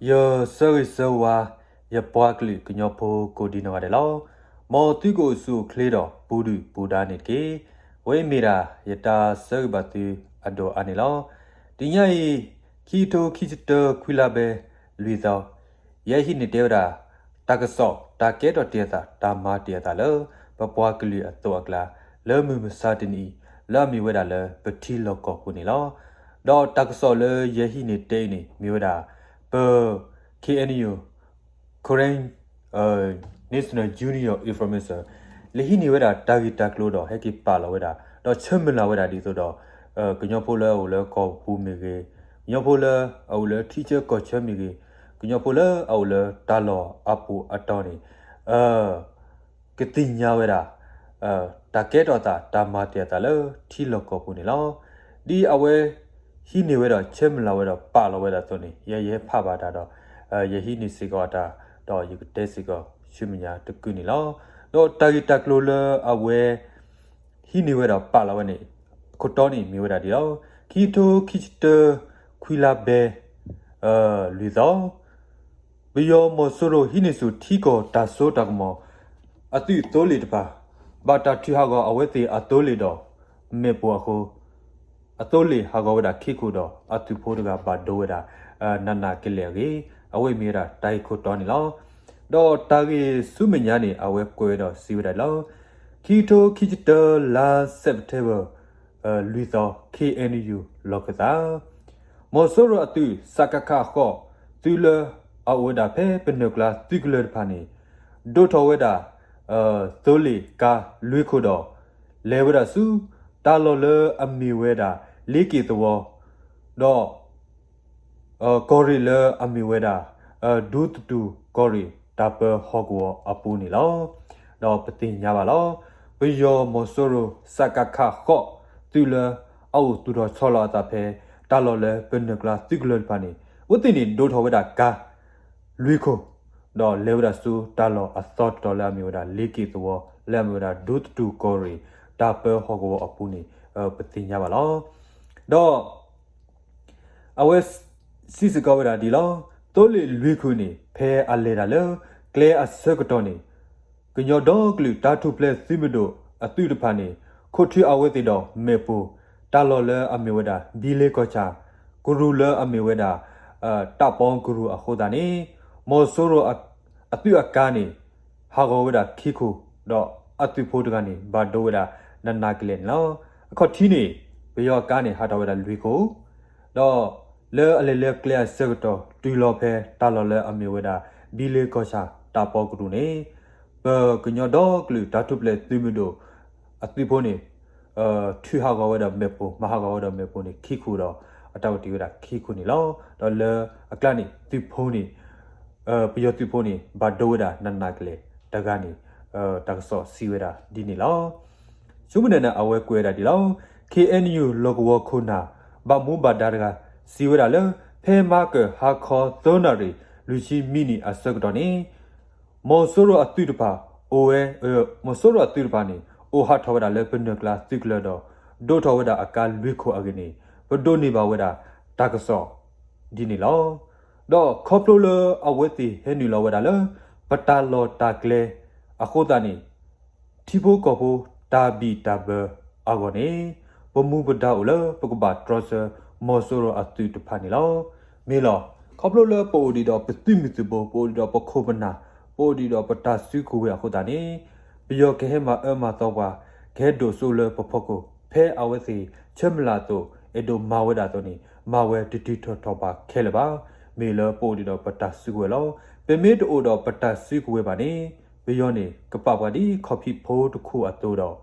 ယဆၢဂ့ၤဆၢဝါ ယပှၤကလုာ်ကညီဖိကိးဒံနီၢ်ဂၤဒဲးလီၤ. မ်သုကအိၣ်ဆူၣ်အိၣ်ချ့ဒီးပူၤဒုၣ်ပူၤဒါန့ၣ်တက့ၢ်. အဝဲအံၤမ့ၢ်ဒၣ်ယတၢ်ဆၢဂ့ၤဘၣ်သုအဒိၣ်အါန့ၣ်လီၤ. တနံၤအံၤ ခံကထိခံဆံတၢ ခွံလါဘဲ လွံၢ်သီ ယဟံးန့ၢ်တဲဝဲဒၣ် တၢ်ကစီၣ် တၢ်ကဲထီၣ်တ့ၢ်အသး တၢ်မၤတ့ၢ်အသးလၢ ပပှၤကလုာ်အသိးအကျါ လၢမုၢ်မဆါတနံၤအံၤ လၢအမ့ၢ်ဝဲဒၣ်လၢပထံလီၢ်ကီၢ်ပူၤန့ၣ်လီၤ. ဒီးတၢ်ကစီၣ်လၢယဟံးန့ၢ်တဲအံၤန့ၣ် မ့ၢ်ဝဲဒၣ် ပ K N U Karen National Union Information လၢဟံးန့ၢ်ဝဲဒၣ်တၢ်ဂ့ၢ်တၢ်ကျိၤဒီး ဟဲက့ၤပာ်လီၤဝဲဒၣ် ဒီးဆၢမုၢ်လၢ်ဝဲဒၣ်ဒ်သိးဒီး ကညီဖိလၢအအိၣ်လၢကီၢ်ပူၤမ့ၢ်ဂ့ၤ, ကညီဖိလၢအအိၣ်လၢထံဆၢကီၢ်ဆၢမ့ၢ်ဂ့ၤ, ကညီဖိလၢအအိၣ်လၢတၢ်လီၢ်အပူၤအတီၤန့ၣ် ကသ့ၣ်ညါဝဲဒၣ် တၢ်ကဲထီၣ်အသး တၢ်မၤတ့ၢ်အသးလၢထံလီၢ်ကီၢ်ပူၤန့ၣ်လီၤ. ဒ်အဝဲဟံးန့ၢ်ဝဲဒီးဆၢမုၢ်လၢ်ဝဲဒီးပာ်လီၤဝဲဒၣ်အသိးန့ၣ် ယဲယဟဲဖးဘၣ်တၢ်ဒီး ယဟံးန့ၢ်စ့ၢ်ကီးအတၢ် ဒီးယကတဲစ့ၢ်ကီးဆူမဲာ်ညါတကုာ်န့ၣ်လီၤ. ဒီးတၢ်ဂ့ၢ်တၢ်ကျိၤလၢအဝဲ ဟံးန့ၢ်ဝဲဒီးပာ်လီၤဝဲန့ၣ် ခိၣ်တီန့ၣ်မ့ၢ်ဝဲဒၣ်ဒ်လီၤ. ခံကထိခံဆံတၢ ခွံလါဘဲ လွံၢ်သီ ပယီၤမီၤစိရိၤဟံးန့ၢ်ဆူၣ်ထံကီၢ်တၢ်စိတၢ်ကမီၤ အသုးသိလ့ၣ်တဖၣ် ဘၣ်တၢ်ထုးဟးဂီၤအဝဲသ့ၣ်အသိလ့ၣ်ဒီး မ့ၣ်ပိၢ်အဃိ အသိလ့ၣ်ဟးဂီၤဝဲဒၣ်ခံခိၣ်ဒီး အသုးဖိတဂၤဘၣ်ဒိဝဲဒၣ် နးနးကလဲာ်အဂ့ၢ် အဝဲမ့ၢ်ဝဲဒၣ်တၢ်ဂ့ၢ်ခိၣ်တီန့ၣ်လီၤ. ဒီးတၢ်ဂ့ၢ်ဆူမဲာ်ညါန့ၣ် အဝဲကွဲးဝဲဒီးစံးဝဲဒၣ်လီၤ. ခံကထိခံဆံတၢ လါစဲးပထ့ဘၢၣ် လွံၢ်သီ K N U လီၢ်ခၢၣ်သး မီၤစိရိၤအသုး စကခ ဃိး သုးလၢအအိၣ်ဝဲဒၣ်ဖဲပနၢၢ်ကျါသုးကလၢၤတဖၣ်န့ၣ် ဒိးထီၣ်ဝဲဒၣ် သိလ့ၣ်ကါလွံၢ်ခိၣ်ဒီး လဲၤဝဲဒၣ်ဆူ တၢ်လီၢ်လၢအမ့ၢ်ဝဲဒၣ် လ့က့ၣ်သဝီ ဒီး ကီၢ်ရ့ၣ်လၢအမ့ၢ်ဝဲဒၣ် ဒူသတူၢ်ကီၢ်ရ့ၣ် တၢ်ပၢဟီၣ်ကဝီၤအပူၤန့ၣ်လီၤ. ဒီးပသ့ၣ်ညါဘၣ်လီၤ. ပယီၤမီၤစိရိၤ စကခ ဃိး သုးလၢအအိၣ်သူၣ်ထီၣ်ဆီလီၤအသးဖဲ တၢ်လီၢ်လၢပနၢၢ်ကျါသုးကလၢၤတဖၣ်န့ၣ် အဝဲသ့ၣ်န့ၣ် ဒိးထီၣ်ဝဲဒၣ်ကါ လွံၢ်ခိၣ် ဒီးလဲၤဝဲဒၣ်ဆူတၢ်လီၢ်အသီတတီၤလၢအမ့ၢ်ဝဲဒၣ် လ့က့ၣ်သဝီ လၢအမ့ၢ်ဝဲဒၣ် ဒူသတူၢ်ကီၢ်ရ့ၣ် တၢ်ပၢဟီၣ်ကဝီၤအပူၤန့ၣ် ပသ့ၣ်ညါဘၣ်လီၤ. ဒီး အဝဲစံးစ့ၢ်ကီးဝဲဒၣ်ဒ်လီၤ. သိလ့ၣ်လွံၢ်ခိၣ်န့ၣ် ဖဲအလဲၤတၢ်လၢ ကျဲအဆၢကတီၢ်န့ၣ် ကညီဒီကလုာ်တၢ်ထူၣ်ဖျဲးသုးမုၢ်ဒိၣ်အသုးတဖၣ်န့ၣ် ခိးထုးအဝဲသ့ၣ်ဒီးမ့ၣ်ပိၢ် တၢ်လီၢ်လၢအမ့ၢ်ဝဲဒၣ် ဘံလ့ကီၢ်ဆၣ် ကရူၢ်လၢအမ့ၢ်ဝဲဒၣ် တၢ်ပီကရူၢ်အဃိသတးန့ၣ် မီၤစိရိၤအသုးအကါန့ၣ် ဟးဂီၤဝဲဒၣ်ခံခိၣ် ဒီးအသုးဖိတဂၤန့ၣ် ဘၣ်ဒိဝဲဒၣ်နးနးကလဲာ်န့ၣ်လီၤ. အခီၣ်ထံးန့ၣ် ပယီၤအကါန့ၣ် ဟးထီၣ်ဝဲဒၣ်လွံၢ်ခိၣ် ဒီးလၢအလဲၤလၢကျဲအဆၢကတီၢ် တုၤလီၤဖဲတၢ်လီၢ်လၢအမ့ၢ်ဝဲဒၣ် ဘံလ့ကီၢ်ဆၣ် တၢ်ပီကရူၢ်န့ၣ် ပကညီဒီကလုာ်တၢ်ထူၣ်ဖျဲးသုးမုၢ်ဒိၣ်အသုးဖိန့ၣ် ထုးဟးဂီၤဝဲဒီးမ့ၣ်ပိၢ် မၤဟးဂီၤဝဲဒီးမ့ၣ်ပိၢ်န့ၣ် ခံခိၣ်ဒီး အတၢ်ဝဲတ့ၢ်ဝဲဒၣ်ခံခိၣ်န့ၣ်လီၤ. ဒီးလၢအကျါန့ၣ် သုးဖိန့ၣ် ပယီၤသုးဖိန့ၣ် ဘၣ်ဒိဝဲဒၣ်နးနးကလဲာ်တဂၤန့ၣ် တၢ်ကစီၣ်စံးဝဲဒၣ်ဒ်န့ၣ်လီၤ. ဆူမဲာ်ညါန့ၣ် အဝဲကွဲးဝဲဒၣ်ဒ်လီၤ. K N U လီၢ်ကဝီၤခိၣ်နၢ် ဘၣ်မူဘၣ်ဒါတဂၤ စံးဝဲဒၣ်လၢ ဖဲမဟါကၢၢ်ဟါခီ သၢနၣ်ရံၣ် လွံၢ်ဆံမံးနံးအဆၢကတီၢ်န့ၣ် မီၤစိရိၤအသုးတဖၣ် အိၣ်ဝဲ မီၤစိရိၤအသုးတဖၣ်န့ၣ် အိၣ်ဟးထီၣ်ဝဲဒၣ်လၢပနၢၢ်ကျါသုးကလၢၤဒီး ဒိးထီၣ်ဝဲဒၣ်အကါလွံၢ်ခိၣ်အဂ့ၢ်န့ၣ် ပဒိးန့ၢ်ဘၣ်ဝဲဒၣ်တၢ်ကစီၣ်ဒ်န့ၣ်လီၤ. ဒီးခီဖျိလၢအဝဲသ့ၣ်ဟဲနုာ်လီၤဝဲဒၣ်လၢ ပတၢ်လီၢ်တၢ်ကျဲအဃိသတးန့ၣ် ထံဖိကီၢ်ဖိတၢ်ဘံၣ်တၢ်ဘၢအဂီၢ်န့ၣ် ပမူပဒါအိၣ်လၢပကဘၣ်တြီဆၢမီၤစိရိၤအသုးတဖၣ်န့ၣ်လီၤ. မ့ၢ်လီၤ. ခီဖျိလၢပအိၣ်ဒံးဒီးပသုးမုၢ်သုးဘိ, ပအိၣ်ဒံးဒီးပခိၣ်ပနၢ်, ပအိၣ်ဒံးဒီးပတၢ်စုကဝဲၤအဃိသတးန့ၣ် ပယီၤကဟဲမၤအၢမၤသီပှၤ, ကဟဲဒိၣ်စိလၢပဖီခိၣ် ဖဲအဝဲသ့ၣ်ဆၢမုၢ်လၢ်အသိး အဲၣ်ဒိးမၤဝဲဒၣ်အသိးန့ၣ် မၤဝဲတတုၤထီၣ်ထီၣ်ဘးခဲလၢာ်ဘၣ်. မ့ၢ်လၢပအိၣ်ဒံးဒီးပတၢ်စုကဝဲၤလီၤ. ပမ့ၢ်တအိၣ်ဒီးပတၢ်စုကဝဲၤဘၣ်န့ၣ် ပယီၤန့ၣ် ကပာ်ပှၤဒ်ခီၣ်ဖံးဖိတခိၣ်အသိးဒီး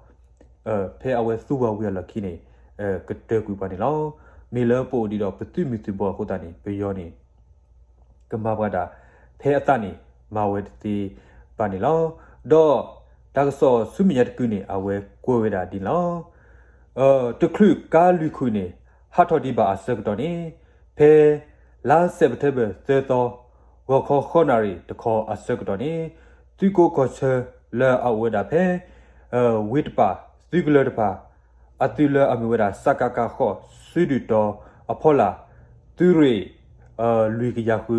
ဖဲအဝဲသူဝဲဝံၤအလီၢ်ခံန့ၣ် ကတၢၢ်ကွံာ်ပှၤန့ၣ်လီၤ. မ့ၢ်လၢပအိၣ်ဒံးဒီးပသုးမုၢ်သုးဘိအဃိသတးန့ၣ် ပယီၤန့ၣ် ကမၤပှၤဒၣ် ဖဲအသးန့ၣ် မၤဝဲတသ့ဘၣ်န့ၣ်လီၤ. ဒီးတၢ်ကစီၣ်ဆူမဲာ်ညါတကုာ်န့ၣ် အဝဲကွဲးဝဲဒၣ်ဒ်န့ၣ်လီၤ. တချုးကါလွံၢ်ခိၣ်န့ၣ် ဟးထီၣ်ဒံးဘၣ်အဆၢကတီၢ်န့ၣ် ဖဲ လါစဲးပထ့ဘၢၣ် သၢသီ ဂီၤခီဃိးနၣ်ရံၣ်တခီအဆၢကတီၢ်န့ၣ် သုးကိးကီၢ်ဆၢလၢအအိၣ်ဝဲဒၣ်ဖဲ ဝ့ၢ်တပၣ် သုးကလၢၤတဖၣ် အသုးလၢအမ့ၢ်ဝဲဒၣ် စကခ ဃိး စုဒုၣ်တီၤအဖီလာ် သုးရ့ၣ် လွံၢ်ကယၤဃု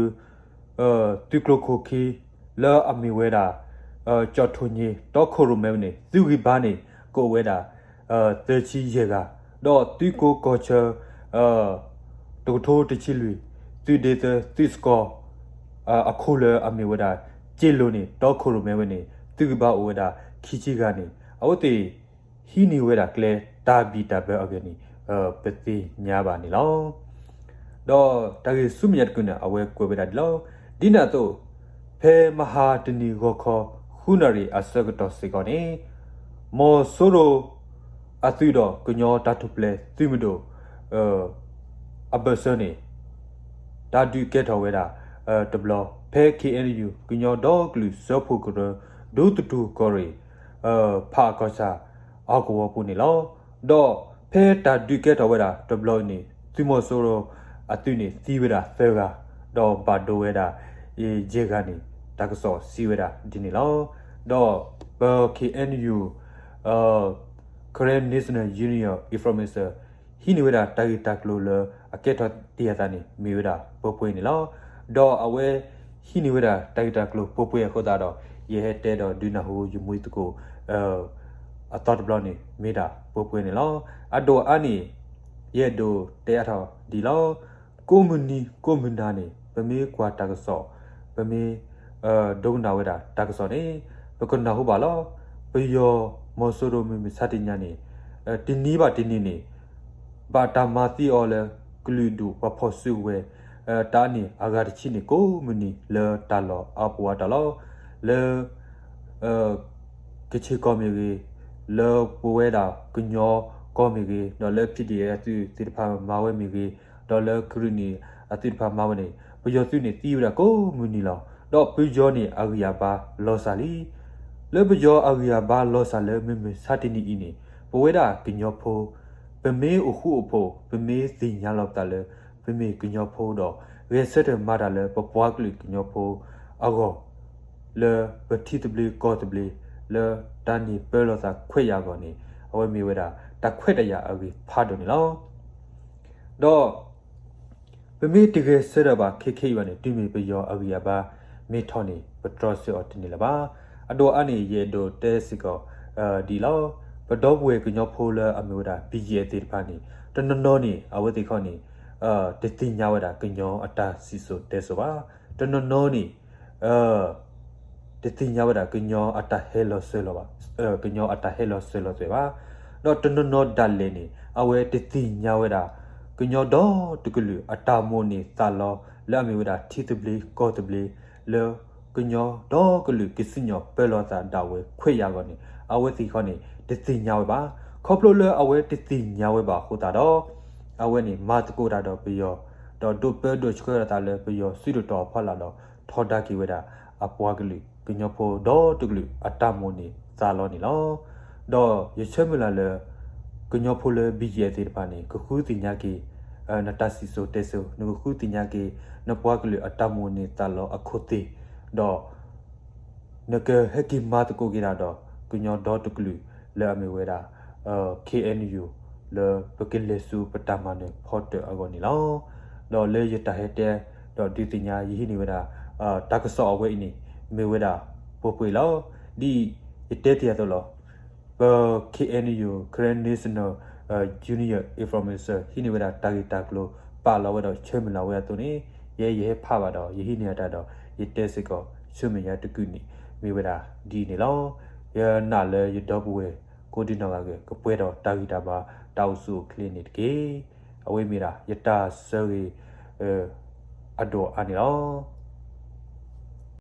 သုးကျိၤခိၣ်ခံ လၢအမ့ၢ်ဝဲဒၣ် ကၠီၣ်ထိၣ်ည့ တီခိၣ်ရိၣ်မဲဝဲန့ၣ် သုးဂံၢ်ဘါန့ၣ် ကအိၣ်ဝဲဒၣ် သၢဆံယဲၢ်ဂၤ, ဒီးသုးကိးကီၢ်ဆၢ တကထိတဆံလွံၢ် သုးဒ့သၢ သုးစကီၤ အခိၣ်လၢအမ့ၢ်ဝဲဒၣ် ကၠ့လိၤန့ၣ် တီခိၣ်ရိၣ်မဲဝဲန့ၣ် သုးဂံၢ်ဘါအိၣ်ဝဲဒၣ် ခံဆံဂၤန့ၣ် အဝဲသ့ၣ် ဟံးန့ၢ်ဝဲဒၣ်ကျဲတၢ်ဘံၣ်တၢ်ဘၢအဂ့ၢ်န့ၣ် ပသ့ၣ်ညါဘၣ်န့ၣ်လီၤ. ဒီးတၢ်ဂ့ၢ်ဆူမဲာ်ညါတကုာ်န့ၣ် အဝဲကွဲးဝဲဒၣ်ဒ်လီၤ. ဒ်န့ၣ်အသိး ဖဲမဟါတနံၤဂီၤခီ ဃုနၣ်ရံၣ်အဆၢကတီၢ်စ့ၢ်ကီးန့ၣ် မီၤစိရိၤအသုးဒီး ကညီတၢ်ထူၣ်ဖျဲးသုးမုၢ်ဒိၣ် အဘၢၣ်စၢၤန့ၣ် တၢ်ဒုးကဲထီၣ်ဝဲဒၣ် တဘျီ ဖဲ ခ့ၣ်အဲၣ်ယူၣ် ကညီဒီကလုာ်စၢဖှိၣ်ကရၢ ဒူသထူၣ်ကီၢ်ရ့ၣ် ဖးအကီၢ်ဆၣ် ဟီၣ်ကဝီၤပူၤန့ၣ်လီၤ. ဒီးဖဲတၢ်ဒုးကဲထီၣ်ဝဲဒၣ်တဘျီအံၤန့ၣ် သုးမီၤစိရိၤအသုးန့ၣ်သံဝဲဒၣ်သၢဂၤ, ဒီးဘၣ်ဒိဝဲဒၣ် ယဲၢ်ဂၤန့ၣ် တၢ်ကစီၣ်စံးဝဲဒၣ်ဒ်န့ၣ်လီၤ. ဒီးပ ခ့ၣ်အဲၣ်ယူၣ် Karen National Union Information ဟံးန့ၢ်ဝဲဒၣ်တၢ်ဂ့ၢ်တၢ်ကျိၤလၢအကဲထီၣ်တ့ၢ်အသးန့ၣ် မ့ၢ်ဝဲဒၣ်ပှဲၤပှဲၤန့ၣ်လီၤ. ဒီးအဝဲဟံးန့ၢ်ဝဲဒၣ်တၢ်ဂ့ၢ်တၢ်ကျိၤပှဲၤပှဲၤအဃိသတးဒီး ယဟဲတဲဒီးဒုးနၢ်ဟူယမုၢ်သကိး အသီတဘျီန့ၣ် မ့ၢ်ဒၣ်ပှဲၤပှဲၤန့ၣ်လီၤ. အဒိၣ်အါန့ၣ် ယအဲၣ်ဒိးတဲအါထီၣ်ဒ်လီၤ. ကိးမုၢ်နံၤကိးမုၢ်နၤန့ၣ် ပမ့ၢ်ကွၢ်တၢ်ကစီၣ် ပမ့ၢ် ဒိကနၣ်ဝဲဒၣ်တၢ်ကစီၣ်န့ၣ် ပကနၢ်ဟူဘၣ်လီၤ. ပယီၤမီၤစိရိၤမုၢ်မဆါတနံၤညါန့ၣ် တနံၤဘၣ်တနံၤန့ၣ် ဘၣ်တၢ်မၤသံအီၤလၢ ကလုာ်ဒူၣ်ပှၤဖီၣ်စုကဝဲၤ တၢ်န့ၣ်အဂၤတဆံန့ၣ် ကိးမုၢ်နံၤလၢတၢ်လီၢ်အါပူၤအါတီၤလီၤ. လၢ ကချ့ၣ်ကီၢ်မ့ၢ်ဂ့ၤ, လၢပဝဲဒၣ်ကညီကီၢ်မ့ၢ်ဂ့ၤ, ဒီးလၢ ဖံဒံၣ်အသုးသ့ၣ်တဖၣ်မၤဝဲမ့ၢ်ဂ့ၤ, ဒီးလၢကရ့ၣ်နံၣ်အသုးတဖၣ်မၤဝဲန့ၣ် ပယီၤသုးန့ၣ်သံဝဲဒၣ်ကိးမုၢ်နံၤလီၤ. ဒီးပယီၤန့ၣ်အဂံၢ်အဘါလီၤစၢ်လံ. လၢပယီၤအဂံၢ်အဘါလီၤစၢ်လၢမုၢ်မဆါတနံၤအံၤန့ၣ် ပဝဲဒၣ်ကညီဖိ ပမ့ၢ်အိၣ်ဃူအိၣ်ဖိး ပမ့ၢ်သ့ၣ်ညါလီၤပသးလၢ ပမ့ၢ်ကညီဖိဒီး ဂဲၤဆၢထၢၣ်မၤတၢ်လၢပပှၤကလုာ်ကညီဖိအဂီၢ် လၢပထံသဘျ့ကီၢ်သဘျ့ လၢတၢ်န့ၣ်ပၢလီၤသးခွဲးယာ်အဂီၢ်န့ၣ် အဝဲမ့ၢ်ဝဲဒၣ် တၢ်ခွဲးတၢ်ယာ်အဂ့ၢ်ဖးဒိၣ်န့ၣ်လီၤ. ဒီး ပမ့ၢ်တဂဲၤဆၢထၢၣ်ဘၣ်ခဲခဲအံၤဘၣ်န့ၣ် တုၤမ့ၢ်ပယီၤအဂံၢ်အဘါမ့ၢ်ထီၣ်န့ၣ် ပတြီဆၢအီၤတန့ၢ်လၢၤဘၣ်. အဒိၣ်အါန့ၣ် ယအဲၣ်ဒိးတဲစ့ၢ်ကီး ဒ်လီၤ. ပဒီပုၢ်ဝဲၢ်ကညီဖိလၢအမ့ၢ်ဝဲဒၣ် ဘံၣ်ယဲၢ်သ့ၣ်တဖၣ်န့ၣ် တနီၤနီၤန့ၣ် အဝဲသ့ၣ်ခီန့ၣ် တသ့ၣ်ညါဝဲဒၣ်ကညီအတၢ်စံၣ်စိၤတဲစိၤဘၣ်. တနီၤနီၤန့ၣ် တသ့ၣ်ညါဝဲဒၣ်ကညီအတၢ်ဟဲလီၤစၢၤလီၤဘၣ်, ကညီအတၢ်ဟဲလီၤစၢၤလီၤသွဲၣ်ဘၣ်. ဒီးတနီၤနီၤဒၣ်လဲာ်န့ၣ် အဝဲတသ့ၣ်ညါဝဲဒၣ် ကညီဒီတကလုာ်အတၢ်မိၣ်န့ၢ်သးလီ လၢအမ့ၢ်ဝဲဒၣ်ထံသဘျ့ကီၢ်သဘျ့ လၢကညီဒီကလုာ်ကစံၣ်ညီၣ်ပၢလီၤသးဒၣ်ဝဲခွဲးယာ်အဂီၢ်န့ၣ် အဝဲသ့ၣ်ခီန့ၣ် တသ့ၣ်ညါဝဲဘၣ်. ခီဖျိလၢအဝဲတသ့ၣ်ညါဝဲဘၣ်အဃိသတးဒီး အဝဲန့ၣ်မၤသကိးတၢ်ဒီးပယီၤ, ဒီးဒိးပၢဒိးဆှၢအသးလၢပယီၤစုတတီၤအဖီလာ်ဒီး ထီဒါက့ၤဝဲဒၣ် အပှၤကလုာ်ကညီဖိဒီတကလုာ်အတၢ်မိၣ်န့ၢ်သးလီန့ၣ်လီၤ. ဒီးယဆၢမုၢ်လၢ်လၢ ကညီဖိလၢ ဘံၣ်ယဲၢ်သ့ၣ်တဖၣ်န့ၣ် ကဃုသ့ၣ်ညါက့ၤ နတၢ်စံၣ်စိၤတဲစိၤ, နကဃုသ့ၣ်ညါက့ၤ နပှၤကလုာ်အတၢ်မိၣ်န့ၢ်သးလီအခိၣ်သ့ၣ်, ဒီး နကဟဲက့ၤမၤသကိးက့ၤတၢ်ဒီး ကညီဒီတကလုာ်လၢအမ့ၢ်ဝဲဒၣ် ခ့ၣ်အဲၣ်ယူၣ် လၢပကလဲၤဆူပတၢ်မၤနၢၤဖီတၢၣ်အဂီၢ်န့ၣ်လီၤ. ဒီးလၢယတၢ်ဟဲတဲ ဒီးဒုးသ့ၣ်ညါယဟံးန့ၢ်ဝဲဒၣ် တၢ်ကစီၣ်အဝဲအံၤန့ၣ် မ့ၢ်ဝဲဒၣ်ပှဲၤပှဲၤလီၤ. ဒ်ယတဲတ့ၢ်အသိးလီၤ. ပ ခ့ၣ်အဲၣ်ယူၣ် Karen National Union Information ဟံးန့ၢ်ဝဲဒၣ်တၢ်ဂ့ၢ်တၢ်ကျိၤ ပာ်လီၤဝဲဒီးဆၢမုၢ်လၢ်ဝဲအသိးန့ၣ် ယဲယဟဲဖးဘၣ်ဒီး ယဟံးန့ၢ်အတၢ်ဒီး ယတဲစ့ၢ်ကီး ဆူမဲာ်ညါတကုာ်န့ၣ် မ့ၢ်ဝဲဒၣ်ဒ်န့ၣ်လီၤ. ယနာ်လၢယဒီပုၢ်ဝဲၢ်ကိးဒံနီၢ်ဂၤဂ့ၤ ကပှဲၤဒီးတၢ်ဂံၢ်တၢ်ဘါ တၢ်အိၣ်ဆူၣ်အိၣ်ချ့န့ၣ်တက့ၢ်. အဝဲမ့ၢ်ဒၣ် ယတၢ်ဆၢဂ့ၤ အဒိၣ်အါန့ၣ်လီၤ.